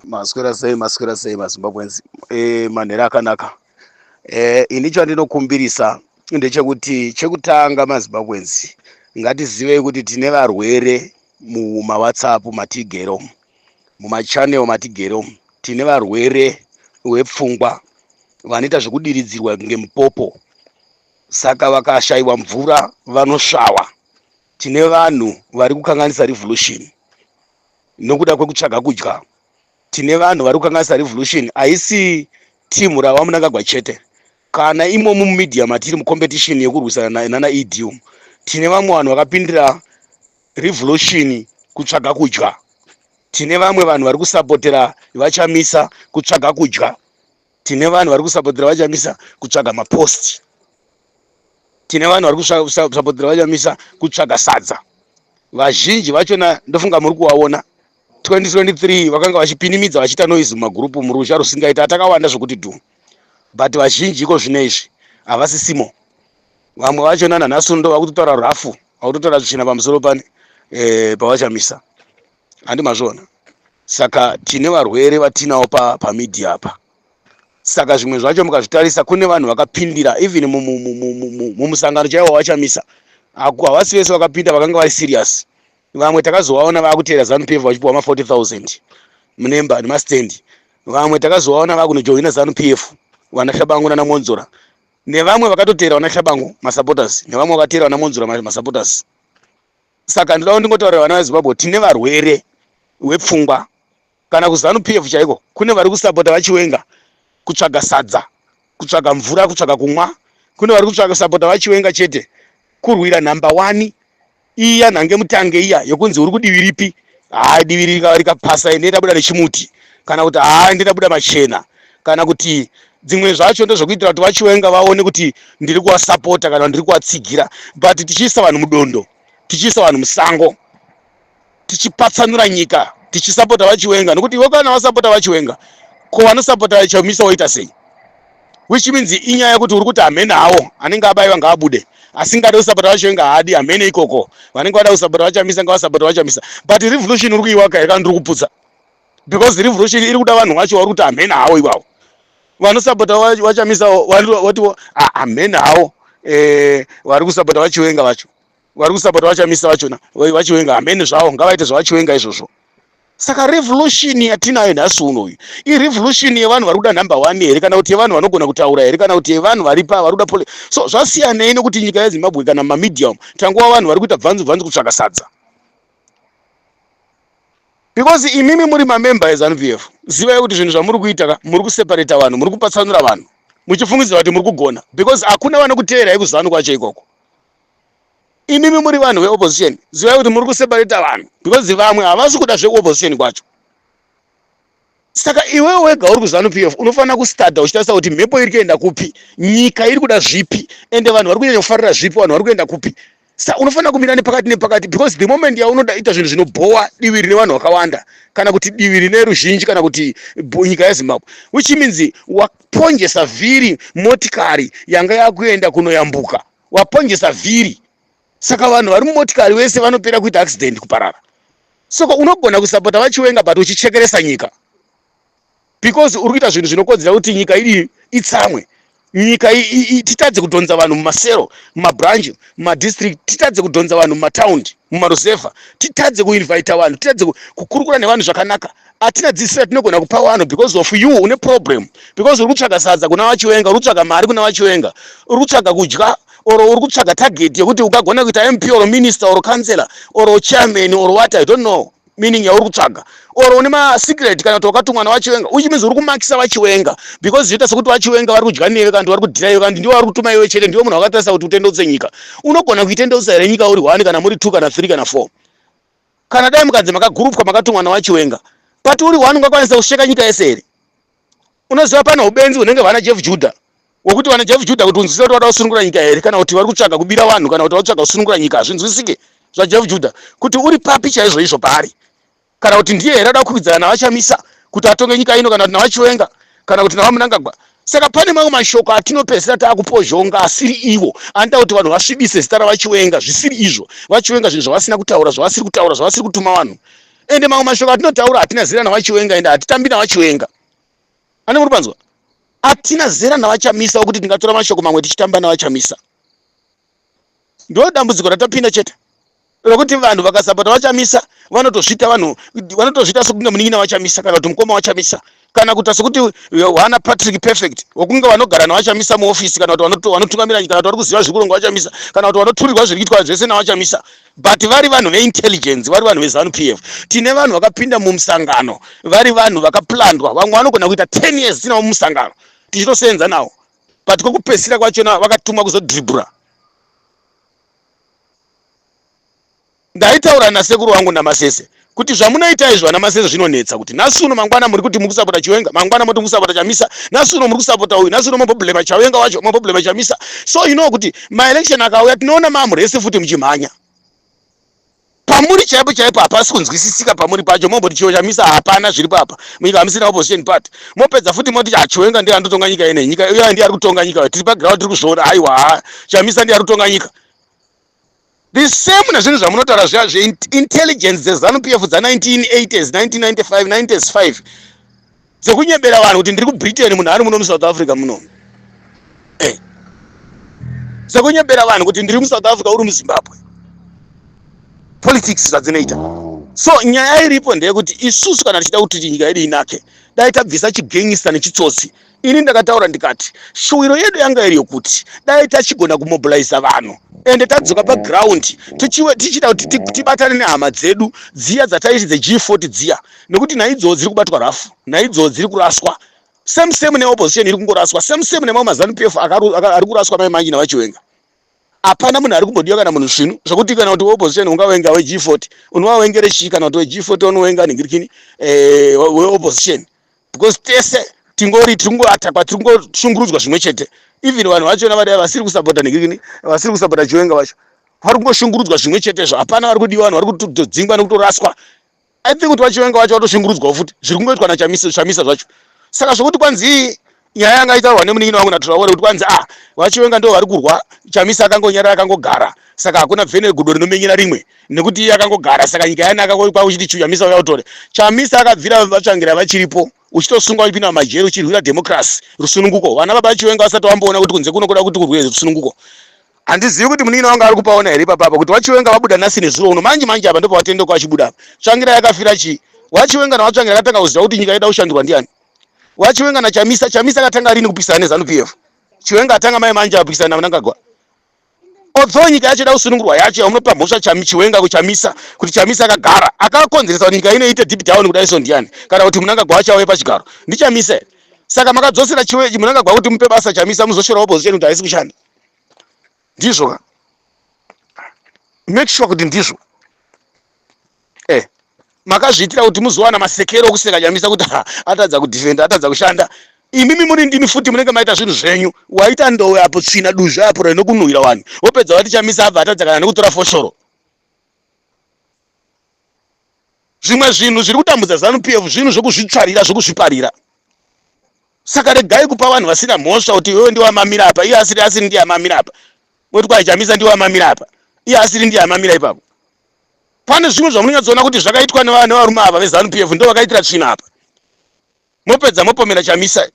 Maswera sei, maswera sei maZimbabweans? Manhero akanaka. Ini chandinokumbirisa ndechekuti, chekutanga, maZimbabweans, ngatizivei kuti tine varwere mumaWhatsApp matigero, mumachannel matigero. Tine varwere vepfungwa vanoita zvekudiridzirwa kunge mupopo, saka vakashayiwa mvura vanosvawa. Tine vanhu vari kukanganisa revolution nokuda kwekutsvaga kudya. Tine vanhu vari kukanganisa revolution. Haisi timu ravaMnangagwa chete. Kana imomo mumedia matiri mucompetition yekurwisana nana ED, tine vamwe vanhu vakapindira revolution kutsvaga kudya. Tine vamwe vanhu vari kusapotera vaChamisa kutsvaga kudya. Tine vanhu vari kusapotera vaChamisa kutsvaga mapost. Tine vanhu vari kusapotera vaChamisa kutsvaga sadza. Vazhinji vachona ndofunga muri kuvaona. 2023 vakanga vachipinimidza, vachiita noise mumagurupu, muruzha rusingaita, atakawanda zvokuti dhu, but vazhinji iko zvino izvi havasisimo. Vamwe vachona nanhasi ndo vakutotaura rafu, vakutotaura tsvina pamusoro pane pavaChamisa. Handi mazviona? Saka tine varwere vatinawo pamedia apa. Saka zvimwe zvacho mukazvitarisa, kune vanhu vakapindira even mumusangano chaiwo waChamisa. Havasi vese vakapinda vakanga vari serious. Vamwe takazovaona vakuteera ZANU PF vachipiwa ma40 000 munemba nemastendi. Vamwe takazovaona vakunojoina ZANU PF, vana Shabangu nana Monzora, nevamwe vakatoteera vana Shabangu masupporters, nevamwe vakateera vana Monzora masupporters. Saka ndoda ndingotaurira vana veZimbabwe, tine varwere vepfungwa. Kana kuZANU PF chaiko kune vari kusapota vaChiwenga kutsvaga sadza, kutsvaga mvura, kutsvaga kumwa. Kune vari kutsvaga kusapota vaChiwenga chete kurwira number one iya, nhange mutange iya yokunzi uri kudivi ripi. Haa, divi rikapasa, ende tabuda nechimuti, kana kuti haa, ende tabuda machena, kana kuti dzimwe zvacho ndezvekuitira kuti vaChiwenga vaone kuti ndiri kuvasapota kana ndiri kuvatsigira. But tichiisa vanhu mudondo, tichiisa vanhu musango, tichipatsanura nyika, tichisapota vaChiwenga, nokuti iwe kana vasapota vaChiwenga, ko vanosapota Chamisa woita sei? Which means inyaya yekuti uri kuti hamene hawo, anenge abayiwa ngaabude, asingade kusapota vaChiwenga haadi, hamene ikoko. Vanenge vada kusapota vaChamisa ngavasapota vaChamisa. But revolution uri kuiwaka here kana ndiri kuputsa? Because revolution iri kuda vanhu vacho vari kuti hamene hawo ivavo. Vanosapota vaChamisa vati hamene hawo. Vari kusapota vaChiwenga vacho, vari kusapota vaChamisa vachona, vaChiwenga hamene zvavo, ngavaite zvavaChiwenga izvozvo. Saka revolution yatinayo nhasi unoyu irevolution yevanhu vari kuda number one here, kana kuti yevanhu vanogona kutaura here, kana kuti yevanhu varipa vari kuda pole? So zvasiyanei nokuti nyika yeZimbabwe kana mamedium tanguva vanhu vari kuita bvanzu bvanzu kutsvaka sadza? Because imimi muri mamemba eZANU PF, zivai kuti zvinhu zvamuri kuita ka, muri kuseparata vanhu, muri kupatsanura vanhu muchifungidzira kuti muri kugona, because hakuna vanokuteerai kuZANU kwacho ikoko. Imimi muri vanhu veopposition, zivai kuti muri kuseparata vanhu, because vamwe havasi kuda zvekuopposition kwacho. Saka iwewe wega uri kuZANU PF unofanira kustarta uchitarisa kuti mhepo iri kuenda kupi, nyika iri kuda zvipi, ende vanhu vari kunyanya kufarira zvipi, vanhu vari kuenda kupi. Sa unofanira kumira nepakati nepakati, because the moment yaunoda ita zvinhu zvinobhowa divi rine vanhu vakawanda, kana kuti divi rine ruzhinji, kana kuti nyika yeZimbabwe, which means waponjesa vhiri motikari yanga yakuenda kunoyambuka. Waponjesa vhiri, saka vanhu vari mumotikari vese vanopera kuita accident, kuparara. Saka unogona kusapota vaChiwenga but uchichekeresa nyika, because uri kuita zvinhu zvinokodzera kuti nyika idi itsamwe, nyika titadze kudhonza vanhu mumasero, mumabranch, mumadistrict, titadze kudhonza vanhu mumataundi, mumaruzevha, titadze kuinvita vanhu, titadze kukurukura nevanhu zvakanaka. Hatina dzidziso yatinogona kupa vanhu because of you. Une problem because uri kutsvaga sadza kuna vaChiwenga, uri kutsvaga mari kuna vaChiwenga, uri kutsvaga kudya, or uri kutsvaga target yekuti ukagona kuita MP or minister or councillor or chairman or what, I don't know meaning yauri kutsvaga, or une masecret, kana kuti wakatumwa navaChiwenga, which means uri kumakisa vaChiwenga, because zvinoita sekuti vaChiwenga vari kudya newe, kana kuti vari kudhira iwe, kana kuti ndivo vari kutuma iwe chete, ndivo munhu wakatarisa kuti utendeutse nyika. Unogona kuitendeutsa here nyika uri one, kana muri two, kana three, kana four? Kana dai mukanzi makagurupwa, makatumwa navaChiwenga, but uri one, ungakwanisa kusheka nyika yese here? Unoziva pane ubenzi hunenge hwana Jeff Judah, wekuti vana Jeff Judah, kuti unzwisise kuti vada kusunungura nyika here, kana kuti vari kutsvaga kubira vanhu, kana kuti vari kutsvaga kusunungura nyika, hazvinzwisike zvaJeff Judah, kuti uri papi chaizvo izvo paari, kana kuti ndiye here ada kukwikwidzana navaChamisa kuti atonge nyika ino, kana kuti navaChiwenga, kana kuti navaMnangagwa. Saka pane mamwe mashoko atinopedzisira taakupozhonga asiri ivo, anoita kuti vanhu vasvibise zita ravaChiwenga zvisiri izvo. VaChiwenga zvinhu zvavasina kutaura, zvavasiri kutaura, zvavasiri kutuma vanhu. Ende mamwe mashoko atinotaura hatina zera naVaChiwenga ende hatitambi naVaChiwenga. Ane muri panzwa? Hatina zera naVaChamisa okuti tingatora mashoko mamwe tichitamba naVaChamisa. Ndo dambudziko ratapinda chete rokuti vanhu vakasapota VaChamisa vanotozviita vanhu vanotozviita sokunge munin'ina vaChamisa kana kuti mukoma waChamisa kana kuita sokuti hwana Patrick Perfect wokunge vanogara naVaChamisa muofisi kana kuti vanotungamira nyika kana kuti vari kuziva zviri kurongwa vaChamisa kana kuti vanoturirwa zviri kuitwa zvese naVaChamisa but vari vanhu veintelligence vari vanhu veZanu PF. Tine vanhu vakapinda mumusangano vari vanhu vakaplandwa, vamwe vanogona kuita 10 years tinavo mumusangano tichitosenza nawo, but kwekupedzisira kwachona vakatumwa kuzodribura. Ndaitaura nasekuru wangu naMasese kuti zvamunoita izvi vana Masese zvinonetsa, kuti nhasi uno mangwana muri kuti mukusapota Chiwenga, mangwana moti mukusapota Chamisa, nhasi uno muri kusapota uyu, nhasi uno momboblema Chawenga wacho, momboblema Chamisa. So you know kuti maelection akauya tinoona mamurese futi muchimhanya pamuri chaipo chaipo hapasi kunzwisisika pamuri pacho. Momboti chiwo Chamisa hapana zviripo apa, munyika hamusina opposition party. Mopedza futi moti Chiwenga ndiye anotonga nyika ine nyika uya ndiye ari kutonga nyika, tiri paground tiri kuzviona. Aiwa, Chamisa ndiye ari kutonga nyika. The same nezvinhu zvamunotaura zviya zveintelligence dzeZanu PF dza1980s, 1995, 95, dzekunyebera vanhu kuti ndiri kuBritain, munhu ari muno muSouth Africa muno, dzekunyebera vanhu kuti ndiri muSouth Africa uri muZimbabwe. Politics zvadzinoita. So nyaya iripo ndeyekuti isusu kana tichida kuti nyika yedu inake, dai tabvisa chigangster nechitsotsi. Ini ndakataura ndikati shuwiro yedu yanga iri yokuti dai tachigona kumobiliza vanhu ende tadzoka paground tichida kuti tibatane nehama dzedu dziya dzataiti dzeG40 dziya, nekuti naidzowo dziri kubatwa rafu, naidzowo dziri kuraswa same same neopposition iri kungoraswa same same nemamwe maZanu PF ari kuraswa mai manji naVaChiwenga. Hapana munhu ari kumbodiwa kana munhu svinu zvokuti kana kuti weopposition ungawenga weG40 unovawengere chii, kana kuti weG40 unowenga ningirikini weopposition, because tese tingori tiri kungoatakwa, tiri kungoshungurudzwa zvimwe chete. Even vanhu vachona vadai vasiri kusapota ningirikini, vasiri kusapota Chiwenga vacho vari kungoshungurudzwa zvimwe chetezvo. Hapana vari kudiwa, vanhu vari kutodzingwa nekutoraswa. I think kuti vaChiwenga vacho vatoshungurudzwawo futi zviri kungoitwa naChamisa Chamisa zvacho. Saka zvokuti kwanzi nyaya yanga itaurwa nemunin'ina wangu naTraore kuti kwanzi vaChiwenga ndo vari kurwa, Chamisa akangonyarara akangogara, saka hakuna bvene gudo rinomenyera rimwe nekuti iye akangogara, saka nyika yanaka kwakuchiti Chamisa uya utore. Chamisa akabvira vatsvangira vachiripo, uchitosungwa, uchipinda mumajeri uchirwira democracy, rusununguko. Vana baba Chiwenga vasati vamboona kuti kunze kuno kuda kuti kurwe rusununguko. Handizivi kuti munin'ina wangu ari kupaona here ipapapa kuti vaChiwenga vabuda nhasi nezuro uno manji manji apa ndopavatendeuka vachibuda apa. Tsvangira yakafira chii? WaChiwenga naVaTsvangira akatanga kuziva kuti nyika ida kushandurwa ndiani? WaChiwenga naChamisa, Chamisa akatanga rini kupikisana neZanu PF? Chiwenga atanga mai manje apikisana naMnangagwa. Although nyika yacho ida kusunungurwa yacho yamunopa mhosva Chiwenga kuChamisa kuti Chamisa akagara akakonzeresa kuti nyika ino iite deep down kudai, so ndiani? Kana kuti Mnangagwa wacho auye pachigaro ndiChamisa here? Saka makadzosera Mnangagwa kuti mupe basa Chamisa, muzoshora opposition kuti haisi kushanda. Ndizvo ka? Make sure kuti ndizvo. Makazviitira kuti muzowana masekero okuseka Chamisa kuti ha, atadza kudefenda, atadza kushanda. Imimi muri ndimi futi munenge maita zvinhu zvenyu, waita ndowe apo, tsvina, duzvi apo rinokunhuhwira vanhu, wopedza wati Chamisa abva atadza kana nekutora foshoro. Zvimwe zvinhu zviri kutambudza ZANU PF zvinhu zvokuzvitsvarira, zvokuzviparira. Saka regai kupa vanhu vasina mhosva kuti iwewe ndiwe amamira apa, iye asiri ndiye amamira apa, woti kwai Chamisa ndiwe amamira apa, iye asiri ndiye amamira ipapo. Pane zvimwe zvamunonyatsoona kuti zvakaitwa nevarume ava veZANU PF, ndo vakaitira tsvina apa, mopedza mopomera Chamisa.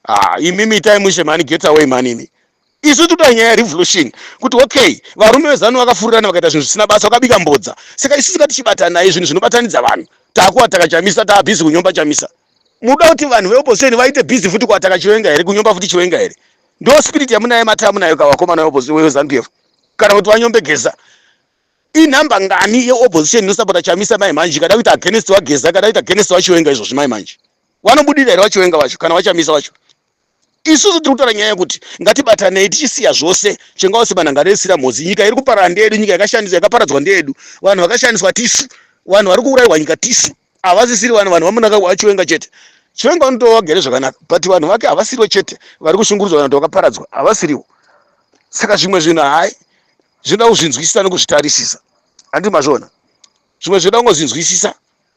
Ah, imimi itai mushe mani, get away mani imi. Isu toda nyaya yerevolution kuti okay, varume veZANU vakafurirana, vakaita zvinhu zvisina basa, vakabika mbodza. Saka isusu ngatichibatanai zvinhu zvinobatanidza vanhu. Taakuataka Chamisa, taabhizi kunyomba Chamisa. Muda kuti vanhu veopposition vaite bhizi futi kuataka Chiwenga here, kunyomba futi Chiwenga here? Ndo spirit yamunayo, mati amunayo kavakomana veopposition veZANU PF, kana kuti vanyombe Geza? Inhamba ngani yeopposition inosapota Chamisa mai manje kada kuita against waGeza, kada kuita against waChiwenga? Izvozvi mai manje vanobudira here vaChiwenga vacho kana vaChamisa vacho? Isusu tiri kutaura nyaya yekuti ngatibatanei tichisiya zvose chengausi manhangaresira mhodzi. Nyika iri kuparara ndeyedu, nyika yakashandiswa yakaparadzwa ndeyedu, vanhu vakashandiswa tisu, vanhu vari kuurayiwa nyika tisu. Havasisiri vanhu vamunaka vaChiwenga chete. Chiwenga vanotova vagere zvakanaka, but vanhu vake havasiriwo chete vari kushungurudzwa kana kuti vakaparadzwa, havasiriwo. Saka zvimwe zvinhu hai zvinoda kuzvinzwisisa nekuzvitarisisa, handiti mazviona? Zvimwe zvinoda kungozvinzwisisa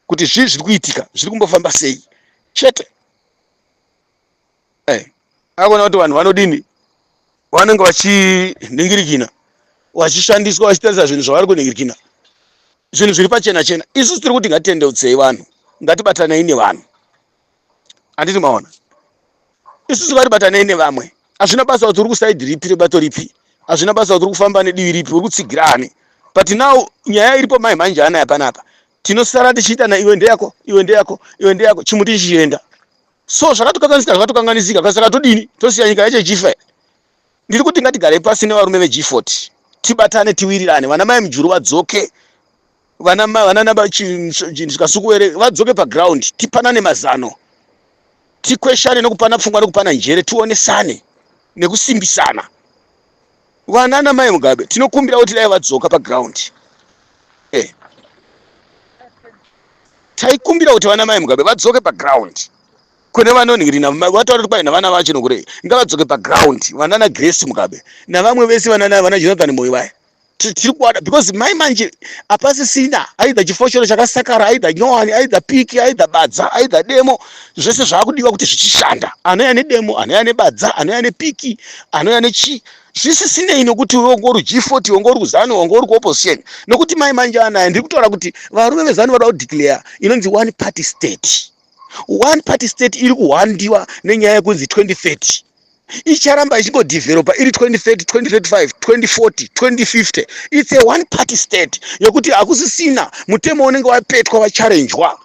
kuti zvii zviri kuitika, zviri kumbofamba sei chete. Akuona kuti vanhu vanodini, vanenge vachiningirikina, vachishandiswa, vachitarisa zvinhu zvavari kuningirikina. Zvinhu zviri pachena chena. Isusu tiri kuti ngatitendeutsei vanhu, ngatibatanei nevanhu. Handiti maona? Isusu ngatibatanei nevamwe. Hazvina basa kuti uri kusaidi ripi rebato ripi, hazvina basa kuti uri kufamba nedivi ripi, uri kutsigira ani. But now nyaya iripo mai manje anaya panapa, tinosara tichiita na iwe ndeyako, iwe ndeyako, iwe ndeyako, chimuti chichienda. So zvakatokanganisika, zvakatokanganisika, saka todini? Tosiya nyika yacho ichifa. Ndiri kuti ngatigarei pasi nevarume veG40 tibatane tiwirirane, vana mai Mujuru vadzoke, vana vana Kasukuwere vadzoke paground, tipanane mazano, tikweshane nekupana pfungwa nekupana njere, tionesane nekusimbisana. Vana namai Mugabe tinokumbira kuti dai vadzoka paground. Eh. Taikumbira kuti vana mai Mugabe vadzoke paground. Kune vanonhirina vataura kuti kwai navana vacho nokurei ngavadzoke paground vanana Grace Mugabe navamwe vese vanana vana Jonathan Moyo vaya tiri kuwada because mai manje apasisina either chifoshoro chakasakara either nyowani either piki either badza either demo zvese zvaakudiwa kuti zvichishanda anouya nedemo anouya nebadza anouya nepiki anouya nechii zvisisinei nokuti iwe wanga uri G40 wanga uri kuzanu wanga uri kuopposition nokuti mai manje anaya ndiri kutaura kuti varume vezanu vada kudeclare inonzi one party state. One party state iri kuhwandiwa nenyaya yekunzi 2030 icharamba ichingodevelopa iri 2030 2035 2040 2050. It's a one party state yekuti hakusisina mutemo unenge wapetwa wacharenjwa,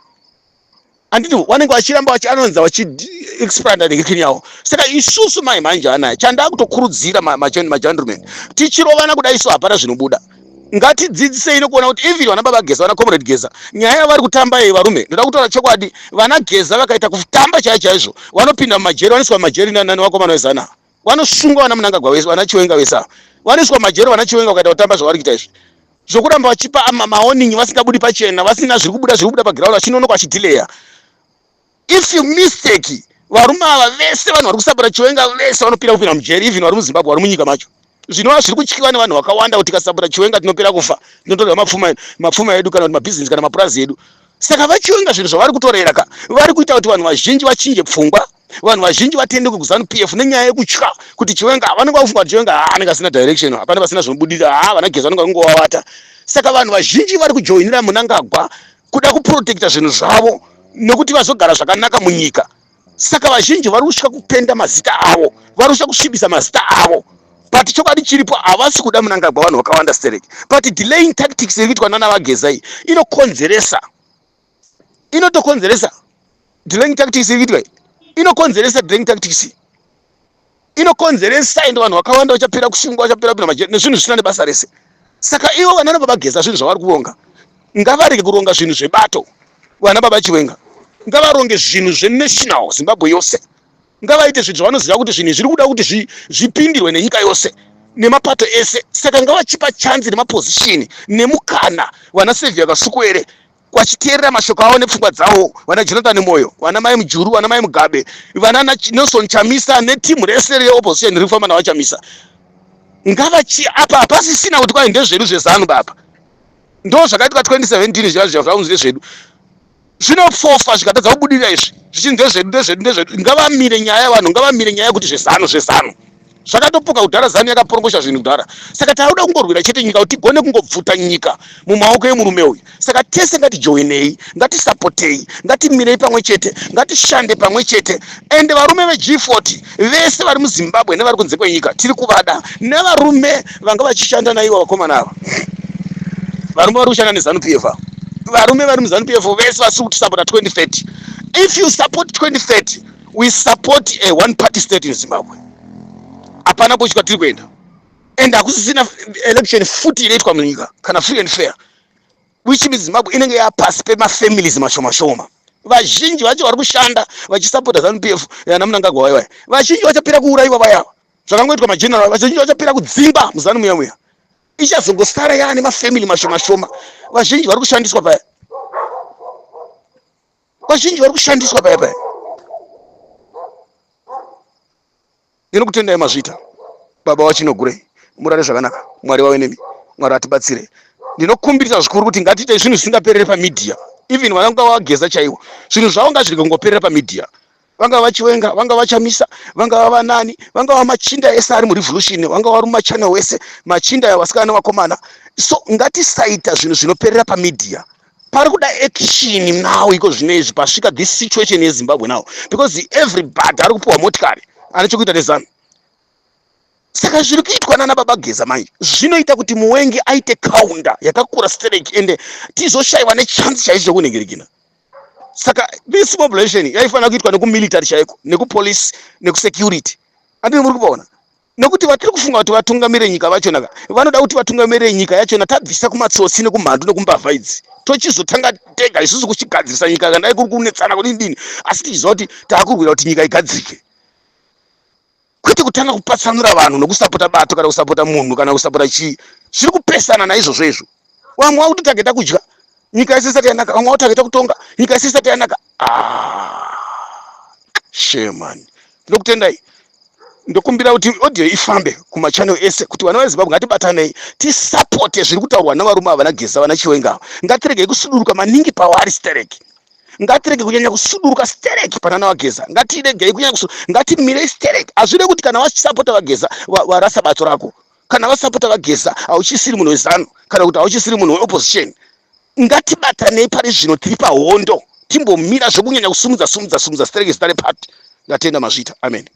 handiti? Vanenge vachiramba vachianonza vachiexpanda nekini yavo. Saka isusu mai manje anaya chandaa kutokurudzira magentleman, tichirovana kudai so hapana zvinobuda. Ngatidzidzisei nekuona kuti even vana baba Geza, vana Comrade Geza, nyaya yavari kutamba iyi, varume, ndoda kutaura chokwadi, vana Geza vakaita kutamba chaiyo chaizvo, vanopinda mumajeri, vanoiswa mumajeri nevakomana vezana, vanosungwa vana Munangagwa vese, vana Chiwenga vese ava vanoiswa mumajeri. Vana Chiwenga vakaita kutamba zvavari kuita izvi zvokuramba vachipa mawarning, vasingabudi pachena, vasina zviri kubuda, zviri kubuda paground, vachinonoka, vachidelaya, if you mistake, varume ava vese, vanhu vari kusapota Chiwenga vese vanopira kupinda mujeri, even vari muZimbabwe, vari munyika macho. Zvinova zviri kutyiwa nevanhu vakawanda kuti tikasapota Chiwenga tinopera kufa, tinotorerwa mapfuma edu kana kuti mabhizinesi kana mapurazi edu. Saka vaChiwenga zvinhu zvavari kutorera ka, vari kuita kuti vanhu vazhinji vachinje pfungwa, vanhu vazhinji vatendeuke kuZANU PF nenyaya yekutya kuti Chiwenga, vanenge vakufunga kuti Chiwenga ha anenge asina direction, hapana pasina zvinobudira, ha vana Geza vanenge vakungovavata. Saka vanhu vazhinji vari kujoinira Munangagwa kuda kuprotecta zvinhu zvavo nekuti vazogara zvakanaka munyika. Saka vazhinji vari kusvika kupenda mazita avo, vari kusvika kusvibisa mazita avo, but chokwadi chiripo, havasi kuda Munangagwa vanhu vakawanda stereki. But delaying tactics iri kuitwa nana vaGeza iyi inokonzeresa, inotokonzeresa. Delaying tactics iri kuitwa iyi inokonzeresa, delaying tactics inokonzeresa, ende vanhu vakawanda vachapera kusungwa, vachapera kupinda majeri nezvinhu zvisina nebasa rese. Saka ivo vana baba Geza zvinhu zvavari kuronga, ngavarege kuronga zvinhu zvebato. Vana baba Chiwenga ngavaronge zvinhu zvenational Zimbabwe yose, ngavaite zvinhu zvavanoziva kuti zvinhu zviri kuda kuti zvipindirwe nenyika yose nemapato ese. Saka ngavachipa chanzi nemaposition nemukana vana Saviour Kasukuwere, vachiteerera mashoko avo nepfungwa dzavo, vana Jonathan Moyo, vana mai Mujuru, vana mai Mugabe, vana Nelson Chamisa netimu rese reopposition riri kufamba navaChamisa. Ngavachi apa hapasisina kuti kwai ndezvedu zvezanu baba. Ndo zvakaitwa 2017 zviya zviya zvakunzi ndezvedu, zvinofofa zvikatadza kubudirira izvi zvichinzi ndezvedu, ndezvedu, ndezvedu. Ngavamire nyaya yevanhu, ngavamire nyaya yekuti zvezanu, zvezanu zvakatopuka kudhara. Zanu yakaporongosha zvinhu kudhara. Saka takuda kungorwira chete nyika kuti tigone kungobvuta nyika mumaoko emurume uyu. Saka tese ngatijoinei, ngatisapotei, ngatimirei pamwe chete, ngatishande pamwe chete. Ende varume veG40 vese vari muZimbabwe nevari kunze kwenyika tiri kuvada, nevarume vanga vachishanda naivo vakomana ava, varume vari kushanda neZANU PF, varume vari muZANU PF vese vasiri kutisapota 2030. If you support 2030, we support a one party state in Zimbabwe. Hapana kutya, tiri kuenda, and hakusisina election futi inoitwa munyika kana free and fair, which means Zimbabwe inenge yapasi pemafamilies mashoma shoma. Vazhinji vacho vari kushanda vachisapota ZANU PF yana Munangagwa vaiwaya, vazhinji vachapera kuurayiwa vayava, zvakangoitwa mageneral. Vazhinji vachapera kudzingwa muzanu muya muya, ichazongosara yaane mafamily mashoma shoma. Vazhinji vari kushandiswa paya, vazhinji vari kushandiswa paya paya. Ndinokutendai, mazvita baba waChinogurei, murare zvakanaka, Mwari vave nemi, Mwari atibatsire. Ndinokumbirisa zvikuru kuti ngatiite zvinhu zvisingaperere pamedia. Even vana vageza chaiwo, zvinhu zvavo ngazvirege kungoperera pamedia. Vangava vaChiwenga, vangava vaChamisa, vangava vanani, vangava machinda ese ari murevolution, vangava vari mumachannel wese, machinda aya, vasikana nevakomana. So ngatisaita zvinhu zvinoperera pamedia. Pari kuda action now, iko zvino izvi pasvika this situation yeZimbabwe now, because everybody ari kupiwa motikari ane chekuita neZANU. Saka zviri kuitwa nana baba Geza manje zvinoita kuti muwengi aite counter yakakura stereki, ende tizoshayiwa nechance chaizvo chekunhengerekina. Saka this mobilization yaifanira kuitwa nekumilitary chaiko, nekupolice, nekusecurity, andini muri kupaona? Nekuti vatiri kufunga kuti vatungamire nyika vachona vanoda kuti vatungamire nyika yachona tabvisa kumatsotsi nekumhandu nekumbavha idzi, tochizotanga tega isusu kuchigadzirisa nyika. Kana dai kuri kunetsana kudini dini, asi tichiziva kuti taakurwira kuti nyika igadzirike, kwete kutanga kupatsanura vanhu nokusapota bato kana kusapota munhu kana kusapota chii. Zviri kupesana naizvozvo izvo. Vamwe vakutotageta kudya nyika yese isati yanaka, vamwe vakutageta kutonga nyika yese isati yanaka. Ah, shame man. Ndinokutendai. Ndokumbira kuti audio ifambe kumachannel ese, kuti vana veZimbabwe ngatibatanei, tisapote zviri kutaurwa navarume ava, vana Geza, vana Chiwenga. Ngatiregei kusuduruka maningi pavari stereki. Ngatirege kunyanya kusuduruka stereki panana vaGeza. Ngatiregei kunyanya, ngatimirei stereki. Hazvide kuti kana vasapota vaGeza varasa bato rako, kana vasapota vaGeza hauchisiri munhu weZANU, kana kuti hauchisiri munhu weopposition. Ngatibatanei pari zvino, tiri pahondo. Timbomira zvekunyanya kusumudza sumudza sumudza stereki zita repati. Ndatenda, mazvita, amen.